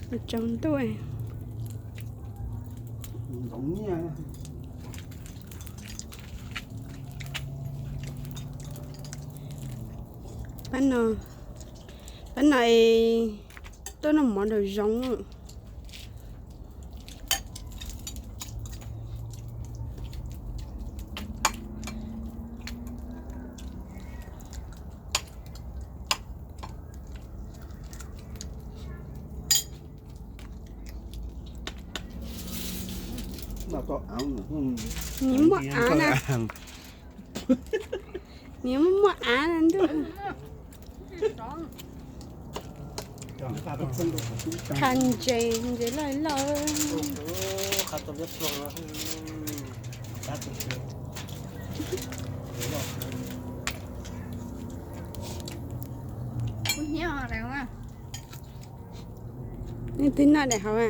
Tsaus ntuj. Pab no, pab no es tuaj noj mov nraum zoov. Nws muaj av na. Nws muaj av na ntuj. Qha ntses, ntses loj loj. Leej twg noj daim hauv a?